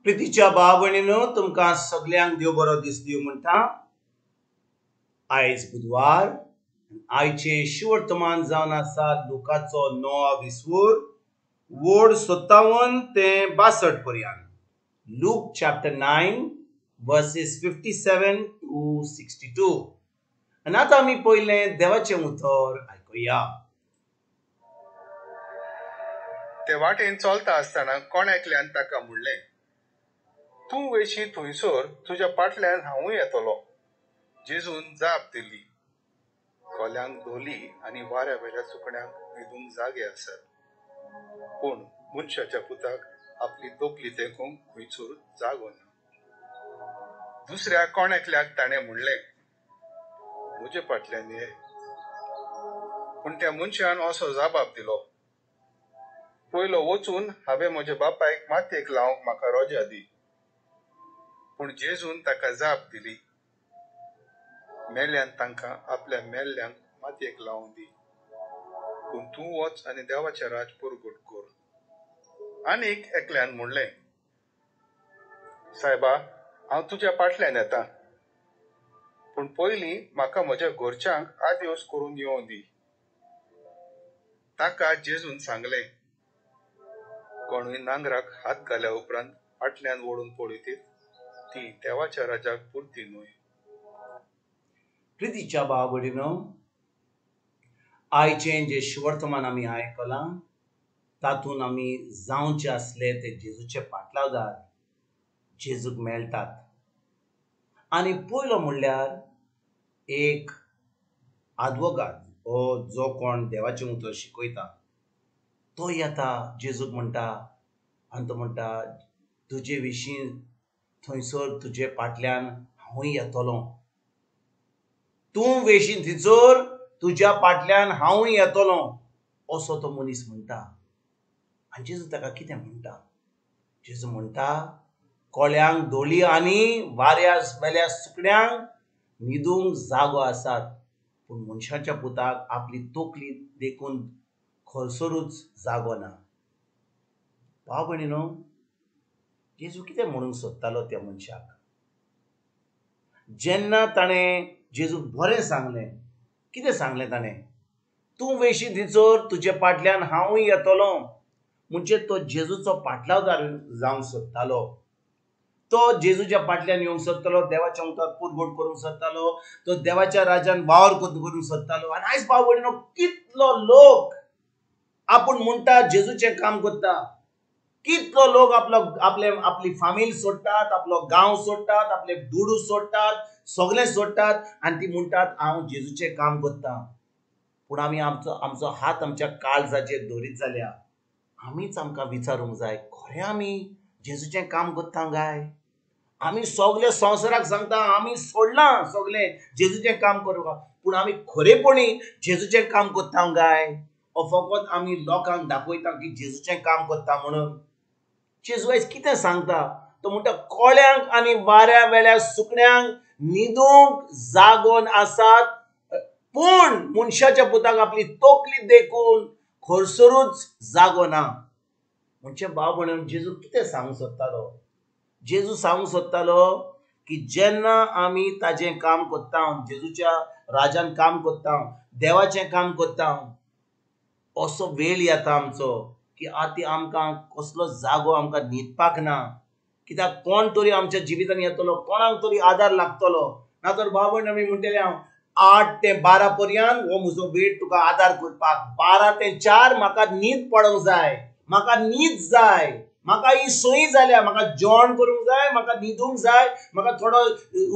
प्रितीच्या भाव भयणीनो, तुमकां सगल्यांक देव बरो दीस दिवं म्हणटा. आयज बुधवार. आयचें शिवर्तमान जावन आसा लुकाचो 9 विसवूर वोड 57 ते 62 पर्यंत. Luke chapter 9 verses 57 to 62. आनी आतां आमी पयलें देवाचें उतर आयकुया. ते वाटेन चलता आसतना कोण एकल्यान ताका म्हणलें, तूं वयशी थंयसर तुज्या फाटल्यान हांवूय येतलो. जेजून जाप दिली, कोल्यांक धोली आनी वाऱ्या वेल्या सुकण्यांक न्हिदूंक जागे आसात, पूण मनशाच्या पुताक आपली तकली तेंकूंक खंयसर जागो ना. दुसऱ्या कोण एकल्याक ताणें म्हणलें, म्हजे फाटल्यान ये. पूण त्या मनशान असो जबाब दिलो, पयलो वचून हांवें म्हज्या बापायक मातयेक लावंक म्हाका रोजा दी. पूण जेजून ताका जाप दिली, मेल्ल्यान तांकां आपल्या मेल्ल्यांक मातयेक लावूं दी, पूण तूं वच आनी देवाचें राज परगट कर. आनीक एकल्यान म्हणलें, सायबा, हांव तुज्या फाटल्यान येता, पूण पयलीं म्हाका म्हज्या घरच्यांक आदेवस करून येवं दी. ताका जेजून सांगलें, कोणूय नांगराक हात घाल्या उपरांत फाटल्यान वळून पळयतीत ती देवाच्या राजाक पुरती न्हय. प्रितीच्या भाव भयणीनो, आयचें जें शिवर्तमान आमी आयकलां तातूंत आमी जावचे आसले ते जेजूचे पाटलावदार जेजूक मेळटात. आनी पयलो म्हणल्यार एक आदवोगाद हो जो कोण देवाचें उतर शिकयता तो येता जेजूक म्हणटा आनी तो म्हणटा, तुजे विशीं थंयसर तुजे फाटल्यान हांवूय येतलो, तूं वेशी थंयसर तुज्या फाटल्यान हांवूय येतलो, असो तो मनीस म्हणटा. आनी जेजू ताका कितें म्हणटा? जेजू म्हणटा, कोळ्यांक दोळी आनी वाऱ्या वेल्या सुकण्यांक न्हिदूंक जागो आसात, पूण मनशाच्या पुताक आपली तकली देखून खंयसरूच जागो ना. भाव भयणीनो, जेजू कितें म्हणूंक सोदतालो त्या मनशाक? जेन्ना ताणें जेजूक बरें सांगलें, कितें सांगलें ताणें? तूं वेशी थंयसर तुजे फाटल्यान हांवूय येतलो. म्हणजे तो जेजूचो पाटलावदार जावंक सोदतालो. तो जेजूच्या फाटल्यान येवंक सोदतालो, देवाच्या उतर पुरगोट करूंक सोदतालो, तो देवाच्या राजान वावर करूंक सोदतालो. आनी आयज भाव भयणीनो, कितलो लोक आपूण म्हणटा जेजूचें काम करता, कितलो लोक आपलो आपले आपली फामील सोडटात, आपलो गांव सोडटात, आपले दुडू सोडटात, सगळें सोडटात आनी ती म्हणटात हांव जेजूचें काम करता. पूण आमी आमचो आमचो हात आमच्या काळजाचेर दवरीत जाल्यार आमीच आमकां विचारूंक जाय, खरें आमी जेजूचें काम करता काय? आमी सगळे संवसाराक सांगता आमी सोडलां सगळें जेजूचें काम करपाक, पूण आमी खरेपणी जेजूचें काम करता काय? ओ फकत आमी लोकांक दाखयता की जेजूचें काम करता म्हणून? जेजू आयज कितें सांगता? तो म्हणटा, कोळ्यांक आनी वाऱ्या वेल्या सुकण्यांक न्हिदूंक जागोन आसात, पूण मनशाच्या पुताक आपली तकली देखून खरसरूच जागो ना. म्हणजे भाव भयणीनो, जेजू कितें सांगूंक सोदतालो? जेजू सांगूंक सोदतालो की जेन्ना आमी ताजें काम करता, जेजूच्या राजान काम करता, देवाचें काम करता, असो वेळ येता आमचो की आतां आमकां कसलो जागो आमकां न्हिदपाक ना. कित्याक कोण तरी आमच्या जिवितान येतलो, कोणाक तरी आदार लागतलो. ना तर भाव भयण आमी म्हणटले, हांव 8 ते 12 पर्यंत हो म्हजो वेळ तुका आदार करपाक, 12 ते 4 म्हाका न्हीद पडोंक जाय, म्हाका न्हीद जाय, म्हाका ही सोयी जाल्या, म्हाका जेवण करूंक जाय, म्हाका न्हिदूंक जाय, म्हाका थोडो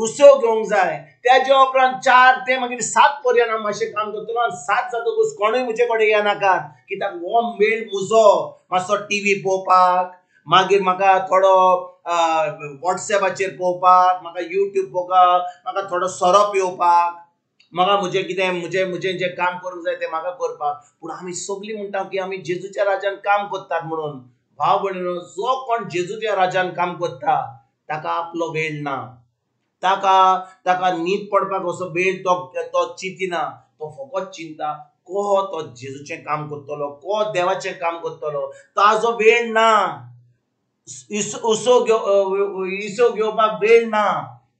उसो घेवंक जाय. तेज्या उपरांत 4 ते मागीर 7 पर्यंत हांव मातशें काम करतलो आनी 7 जातकूच कोणूय म्हजे कडेन येनाकात, कित्याक हो वेळ म्हजो मातसो टिवी पळोवपाक, मागीर म्हाका थोडो वॉट्सएपाचेर पळोवपाक, म्हाका युट्यूब पळोवपाक, म्हाका थोडो सोरो पिवपाक, म्हाका म्हजें कितें म्हजें म्हजें जें काम करूंक जाय तें म्हाका करपाक. पूण आमी सगळीं म्हणटा की आमी जेजूच्या राजान काम करतात म्हणून. भाव भयणीनो, जो कोण जेजूच्या राजान काम करता ताका आपलो वेळ ना, ताका ताका न्हीद पडपाक असो वेळ तो तो चिंतिना. तो फकत चिंता को तो जेजूचें काम करतलो, को देवाचें काम करतलो, ताजो वेळ ना. इसो घेवपाक वेळ ना.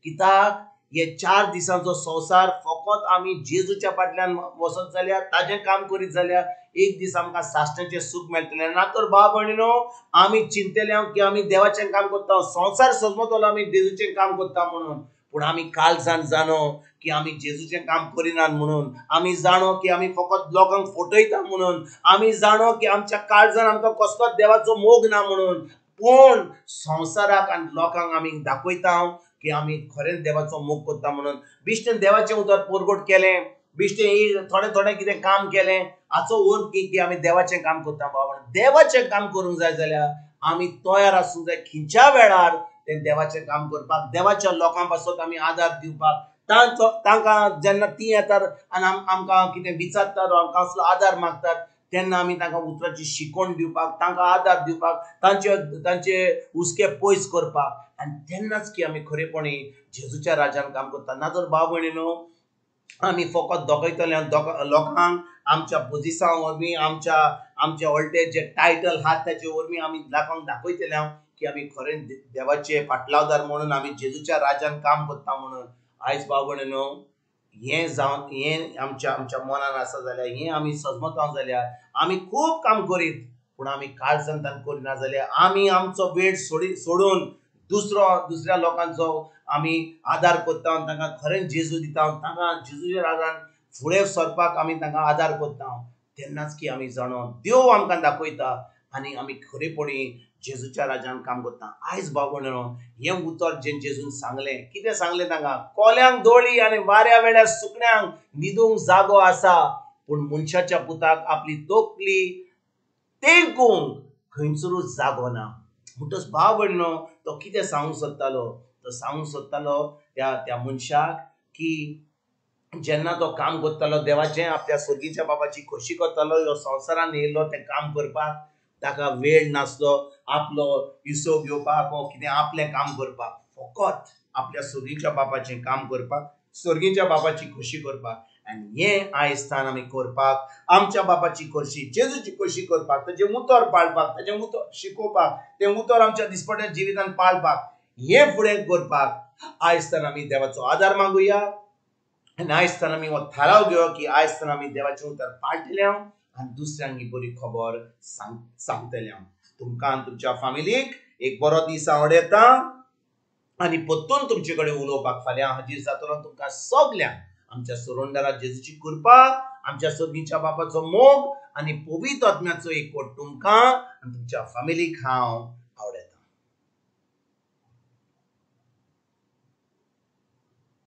कित्याक हे 4 दिसांचो संवसार फकत आमी जेजूच्या फाटल्यान वचत जाल्यार, ताजें काम करीत जाल्यार एक दीस आमकां साश्टाचें सूख मेळटलें. ना तर भाव भयणीनो, आमी चिंतले की आमी देवाचें काम करता, संवसार समजतलो आमी जेजूचें काम करता म्हणून, पूण आमी काळजान जाणो की आमी जेजूचें काम करिनात म्हणून, आमी जाणो की आमी फकत लोकांक फटयता म्हणून, आमी जाणो की आमच्या काळजान आमकां कसलोच देवाचो मोग ना म्हणून. पूण संवसाराक आनी लोकांक आमी दाखयता की आमी खरेंच देवाचो मोग करता म्हणून. बिश्टेन देवाचें उतर परगट केलें, बिश्टेन थोडें थोडें कितें काम केलें, हाचो अर्थ की आमी देवाचें काम करता. बाबा, देवाचें काम करूंक जाय जाल्यार आमी तयार आसूंक जाय खंयच्या वेळार तें देवाचें काम करपाक, देवाच्या लोकां पासत आमी आदार दिवपाक. तांकां जेन्ना ती येतात आनी आमकां कितें विचारतात, आमकां असलो आदार मागतात, तेन्ना आमी तांकां उतराची शिकवण दिवपाक, तांकां आदार दिवपाक, तांचे हुस्के पयस करपाक. आनी तेन्नाच की आमी खरेपणी जेजूच्या राज्यान काम करता. ना तर भाव भयणीनो, आमी फकत दाखयतले लोकांक आमच्या पोजिसां वरवीं, आमच्या व्हडले जे टायटल आहात ताचे वरवीं आमी लोकांक दाखयतले की आमी खरें देवाचे फाटलावदार म्हणून, आमी जेजूच्या राज्यान काम करता म्हणून. आयज भाव भयणीनो, हें जावन हें आमच्या आमच्या मनान आसा जाल्यार, हें आमी सजमता जाल्यार आमी खूब काम करीत, पूण आमी काळजान तांकां करिना जाल्यार आमी आमचो वेळ सोडून दुसऱ्या लोकांचो आमी आदार करता, तांकां खरेंच जेजू दिता, तांकां जेजूच्या राजान फुडें सरपाक आमी तांकां आदार करता, तेन्नाच की आमी जाणो देव आमकां दाखयता आनी आमी खरेपणी जेजूच्या राज्यान काम करता. आयज भाव भयणीनो, हें उतर जें जेजून सांगलें, कितें सांगलें तांकां? कोल्यांक दोळी आनी वाऱ्या वेळार सुकण्यांक न्हिदूंक जागो आसा, पूण मनशाच्या पुताक आपली तकली तेंकूंक खंयसरूच जागो ना. म्हणटच भाव भयणीनो, तो कितें सांगूंक सोदतालो? तो सांगूंक सोदतालो त्या मनशाक की जेन्ना तो काम करतालो देवाचें, आपल्या सर्गीच्या बाबाची खोशी करतालो, ह्यो संवसारान येयल्लो तें काम करपाक ताका वेळ नासलो आपलो हिसो घेवपाक वो कितें आपलें काम करपाक, फकत आपल्या सर्गीच्या बापाचें काम करपाक, सर्गीच्या बापाची खोशी करपाक. आनी हें आयज स्थान आमी करपाक, आमच्या बापाची खोशी, जेजूची खोशी करपाक, ताजें उतर पाळपाक, ताजें उतर शिकोवपाक, तें उतर आमच्या दिसपट्या जिवितान पाळपाक, हें फुडें करपाक आयज स्थान आमी देवाचो आदार मागुया. आनी आयज स्थान आमी हो थाराव घेवया की आयज स्थान आमी देवाचें उतर पाळटले आनी दुसऱ्यांक ही बरी खबर सांगतले. हांव तुमकां आनी तुमच्या फामिलीक एक बरो दीस आवडटा आनी परतून तुमचे कडेन उलोवपाक फाल्यां हाजीर जातलो. तुमकां सगल्यांक आमच्या सुरुंदरा जेजूची कृपा, आमच्या सर्गीच्या बापाचो मोग आनी पवित्र आत्म्याचो एकवट तुमकां आनी तुमच्या फामिलीक हांव